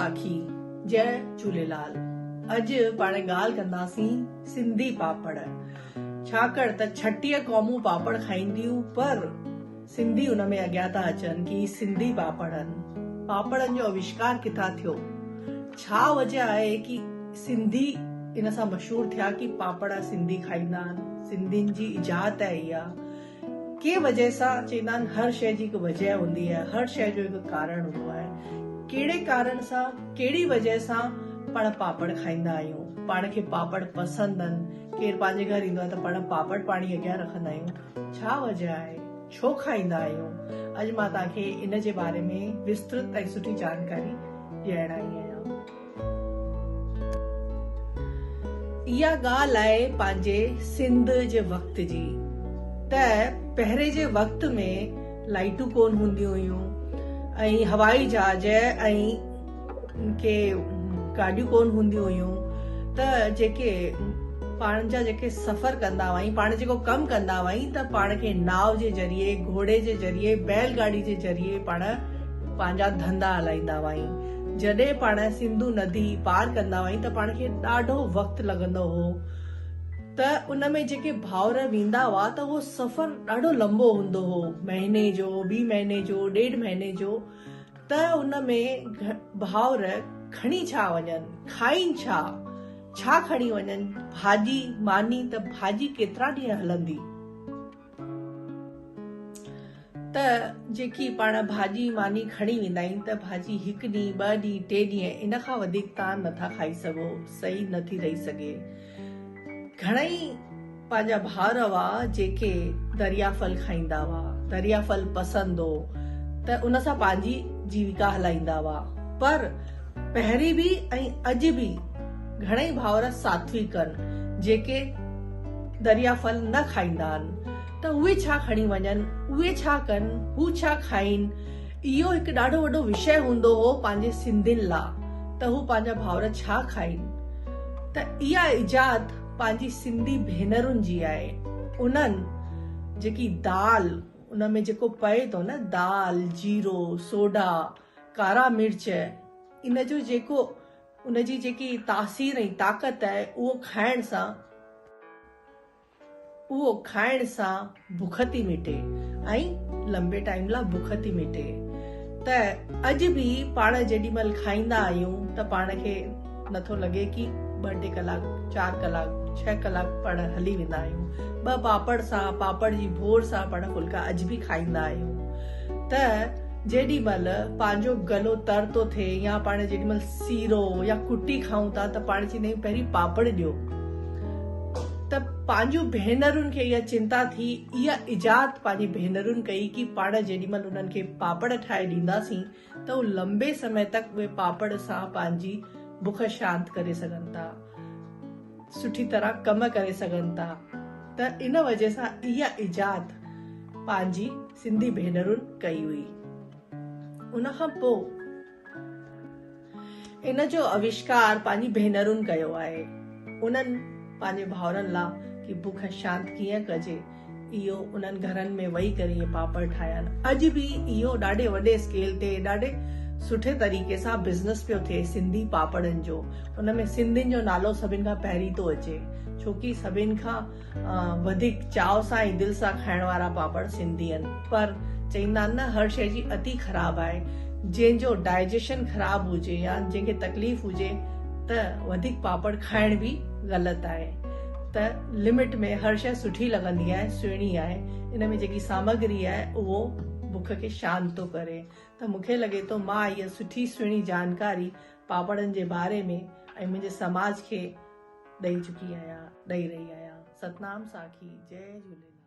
ساکي، جئه جهوليلال. اڄ پاڻ ڳالهه ڪنداسين سنڌي پاپڙ. ڇاڪاڻ ته 36 قومون پاپڙ کائينديون پر سنڌي ان ۾ اڳيان ٿا اچن ڪي سنڌي پاپڙن پاپڙن جو اوشڪار ڪٿان ٿيو؟ ڇا وجه آهي ڪي سنڌي ان سان مشهور ٿيا ڪي پاپڙ سنڌي کائيندا آهن سنڌين جي ايجاد آهي اها. ڪنهن وجهه سان چئيندا آهن هر شيء جي هڪ وجهه هوندي آهي هر شيء جو هڪ ڪارڻ هوندو آهي ڪهڙي ڪارڻ سان ڪهڙي وجهه سان پاڻ پاپڙ کائيندا آهيون پاڻ کي پاپڙ پسند آهن ڪير پنهنجي گهر ايندو آهي ته پاڻ پاپڙ پاڻي اڳيان رکندا آهيون ڇا وجهه آهي ڇو کائيندا آهيون اڄ مان توهان کي ان جي باري ۾ وسترت ۽ سٺي جانڪاري ڏيڻ آئي آهيان. اها ڳالهه آهي پنهنجي سنڌ جي وقت جي ته پهرين جي وقت ۾ لائيٽون ڪون هونديون هيون ۽ هوائي جهاز ۽ ڪي گاڏيون ڪون هونديون هيون ته جيڪي پاڻ جا جيڪي سفر ڪندا هئائين پاڻ جيڪو ڪم ڪندا هئائين ته پاڻ کي ناو جي ذريعي گهوڙي جي ذريعي بيل گاڏي جي ذريعي پاڻ پنهنجا ڌنڌا هلائيندا هئائين جڏهن پاڻ سنڌو ندي پار ڪندا هئائين ته پاڻ کي ڏاڍو وقت لڳندو هو ته ان ۾ جيڪي ڀائر ويندا هئا ته اهو سفر ڏاڍو لنبو هوندو هو مهيني جو ٻي مهيني جو ڏيڍ مهيني جو ته ان ۾ ڀائر کڻي ڇا وڃن کائين ڇا ڇا کڻي وڃن ڀاڄي ماني ته ڀاڄي ڪيترا ڏينهن هلندي. ته جيڪي پاڻ ڀاڄي ماني کڻي ويندا آهيون ته ڀاڄي هڪ ڏينهن، ٻه ڏينهن، ٽي ڏينهن ان کان وڌيڪ تان نٿا کائي سگهو، صحيح نٿي رهي سگهي. گهڻئي پنهنجا ڀائر هئا جيڪي دريا ڦل کائيندا هئا، دريا ڦل پسند هو ته ان سان پنهنجي جيوڪا هلائيندا هئا پر پهرين به ۽ اڄ به گهڻئي ڀائر ساتويڪ آهن جيڪي دريا ڦل نه کائيندا آهن ته اهي ڇا کڻي وڃن، اهي ڇا ڪن، هو ڇا کائين، اهو هڪ ڏاڍو وڏو وشيه هوندو هو پنهنجي سنڌين لا ته هو پنهنجا ڀائر ڇا کائين ته اها ايجاد پنهنجي سنڌي ڀينرن جي آهي انهن جيڪي دال ان ۾ جيڪو پئي ٿو نه دال، جيرو، سوڍا، ڪارا مرچ ان جو جيڪو ان جي جيڪي تاثير ۽ طاقت آهي اهو کائڻ سان اهو کائڻ سان بک ٿي مٽي ۽ لمبي ٽائيم لا بک ٿي مٽي ته اڄ به پاڻ جيڏي مهل کائيندا آهيون ته پاڻ کي نٿو لڳي ڪي ٻه ٽي ڪلاڪ چار ڪلاڪ ڇهه ڪلاڪ پاڻ هلي ويندا آهيون ٻه پاپڙ سان پاپڙ جي ڀور سان پاڻ ڦلڪا اڄ به کائيندا آهيون ته جيڏي مهل پنهنجو گلو تر ٿو ٿئي يا پاڻ جيڏي مهل سيرو يا ڪٽي کائون ٿا ته پاڻ چئيندا آهيون پهرين پاپڙ ڏيو ته پنهنجون ڀينرن کي اها چنتا ٿي اها ايجاد پنهنجي ڀينرن ڪئي ڪي پاڻ جيڏي مهل انهن کي پاپڙ ٺاهي ڏينداسين ته هو لمبي سمي تڪ اهي پاپڙ سان پنهنجي بک شانت ڪري سگهن ٿا سٺي طرح ڪم ڪري سگهن ٿا ته ان وجه سان اها ايجاد پنهنجي سنڌي ڀينرن ڪئي هئي. ان کان پوء ان جو اوشڪار پنهنجي ڀينرن ڪيو آهي. انهن پنهنجي ڀائرن لا ڪي بک شانت ڪيئن ڪجي اهو انهن گهرن ۾ ويهي ڪري اهي پاپڙ ٺاهيا آهن. اڄ به اهو ڏاڍي وڏي اسڪيل تي ڏاڍي سٺي طريقي سان بزنس پيو ٿئي سنڌي پاپڙن جو. ان ۾ سنڌين جو نالو سڀن کان پهرين ٿو اچي ڇو ڪي سڀن کان وڌيڪ چاء سان ۽ دل سان کائڻ وارا پاپڙ سنڌي آهن پر چئيندا آهن نه هر شيء جي اتي خراب آهي جنهن جو ڊائجيشن خراب هجي يا جنهن کي تڪليف هجي ته وڌيڪ پاپڙ کائڻ به غلط آهي ته لمٽ ۾ هر شيء سٺي لڳندي آهي سهڻي آهي ان ۾ جيڪي سامگري آهي اهو بک کي شانت ٿو ڪري ته مون کي لڳي ٿو مان هيء سٺي سهڻي جانڪاري پاپڙن جي باري ۾ ۽ منهنجي سماج کي ڏئي چڪي آهيان ڏئي رهي آهيان ستنام ساکي جئي جهوليلال.